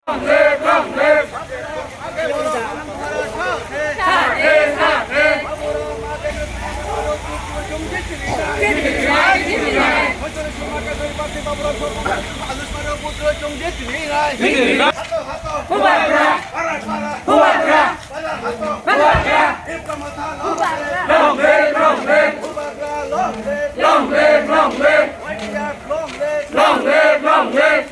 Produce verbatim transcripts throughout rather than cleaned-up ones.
Bubagra long live! Long live, long live! Bubagra long live! Long live, long live! Y T F long live! Long live, long live!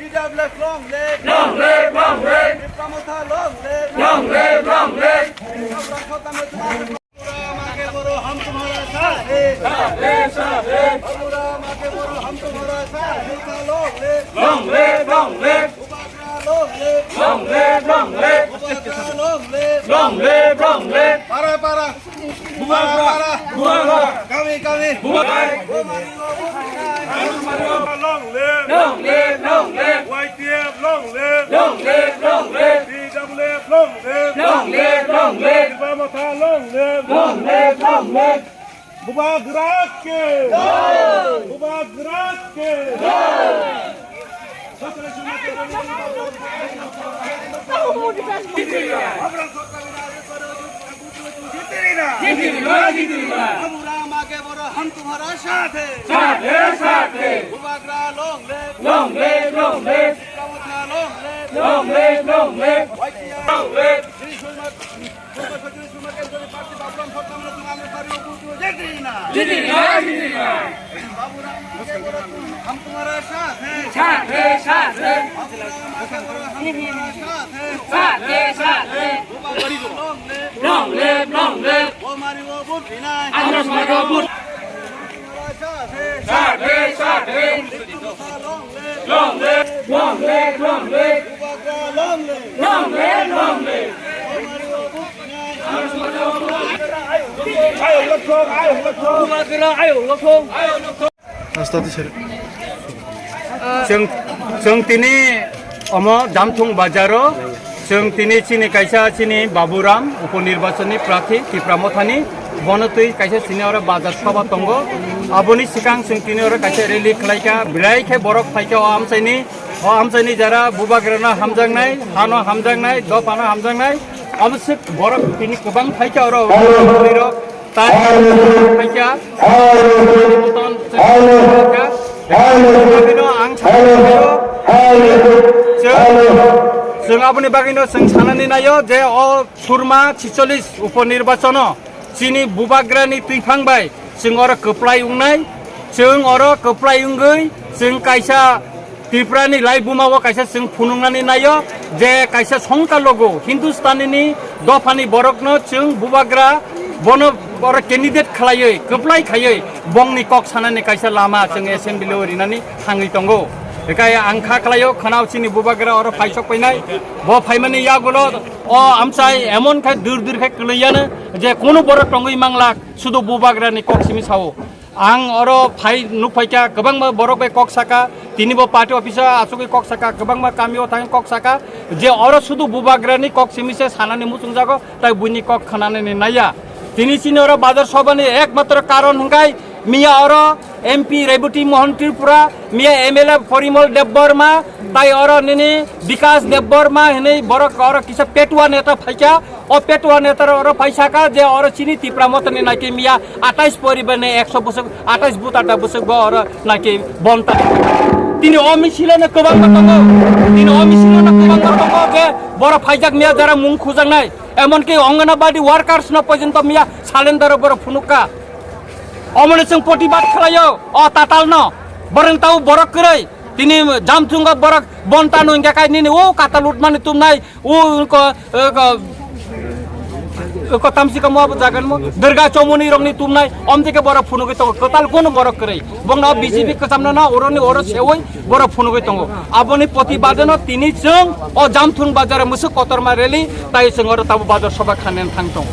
Long live, long live! Tipra Motha long live! Long live, long live! Tipra Motha long live! Babu Ram aage badho, hum tumhara saath hai. Saath hai, saath hai. Babu Ram aage badho, hum tumhara saath hai. Long live! Long live, long live! Bubagra long live! Long live, long live! Bubagra long live! Long live, long live! Para, para! Bubagra! Bubagra! Kami, kami! Bubagra! Long live! Long live, long live! Y T F long live! Long live, long live! T W F long live! Long live, long live! Tipra Motha long live! Long live, long live! Bubagra ki! Jai! Bubagra ki! Jai! Babu Ram aage badho, hum tumhara saath hai. Saath hai, saath hai. Bubagra long live. Long live, long live. Tipra Motha long live. Long live, long live. Y T F long live. Shri Sharma, Shri Sharma Kendra Party Babu Ram Sottam Ratan Amrit Sari Obu Jai Trina. Jai Trina, Jai Trina. Babu Ram aage badho, hum tumhara saath hai. Saath hai, saath hai. Babu Ram aage badho, hum tumhara saath hai. Saath hai, saath hai. Bubagra long live. Long live, long live! O mari o vote hinai. Amra sumai o vote. Saath hai, saath hai! Long live, long live, long live! Bubagra long live! Long live, long live! O mari o vote hinai. Amra sumai o vote hinai. Bubagra ayo, lothong. Chwng, chwng tini omo Jamthung bazaro chwng tini chini kaisa chini Baburam uponirbachonni prathi Tipra Mothani, bono twi kaisa chini oro bazar soba tongo. Aboni swkang chwng tini oro kaisa rally khlaikha, belai khe borok phaikha o amchaini, o amchaini jara Bubagrano hamjaknai, hano hamjaknai, dophano hamjaknai, aboswk borok tini kwbang phaikha oro, borok. Tai phaikha. Ang sanai naio, chwng, chwng aboni bagwino chwng sanani naio je o Surma chicholish uponirbachono chini Bubagrani twiphang bai chwng oro kwplai wngnai, chwng oro kwplai wngwi chwng kaisa Tripura ni laibuma o kaisa chwng phunuknani naio je kaisa songkha logo Hindustani ni dopha ni borok no chwng Bubagra bono oro candidate khlaiwi kwplai khaiwi bongni kok sanani kaisa lama chwng assembly o rinani thangwi tongo. Ekai ang kha khlaio khwnao chini Bubagra oro phaisok painai, bo phaimani yagulo o amchai emon khai dur dur khai kwlwi yano je kunu borok tongwi manglak sudu Bubagra ni kok simi sao. Ang oro phai nuk phaikha, kwbangma borok bai kok saka, tini bo party office o achugwi kok saka, kwbangma kami o thangwi kok saka, je oro sudu Bubagra ni kok simi se sanani muchungjago, tai buini kok khwnanani naiya. Tini chini oro bazar soba ni ekmatro karon hwnkhe miya oro M P Rebati Mohan Tripura, miya M L A Porimol Debbarma, tai oro nini Bikas Debbarma hinwi borok oro kisa petua neta phaikha. O petua neta rok oro phai saka je oro chini Tipra Motha ni naikhe miya atais poribar ni ekso bwswk, atais butata bwswk bo oro naikhe bonta. Tini o misilo no kwbangma tongo, tini o misilo no kwbangma tongo je borok phaijak miya jara mung khujaknai, emonki Anganwadi workers no porjonto miya salendaro borok phunukha. Omoni chwng protibad khlaio o tatal no, borok tau borok kwrwi tini Jamthungo borok bonta no hingkha kai nini o katal utmani tumnai. O ko, ko, ko tamsi ka mo abo jagan mo Durga Chomoni rokni tumnai, omdike borok phunugwi tongo, kwtal kono borok kwrwi. Bongno B J P kwchamno na oroni oro sewoi borok phunugwi tongo. Aboni protibadeno tini chwng o Jamthung bazar musuk kotorma rally tai chwng oro tabo bazar soba khanen thang tongo.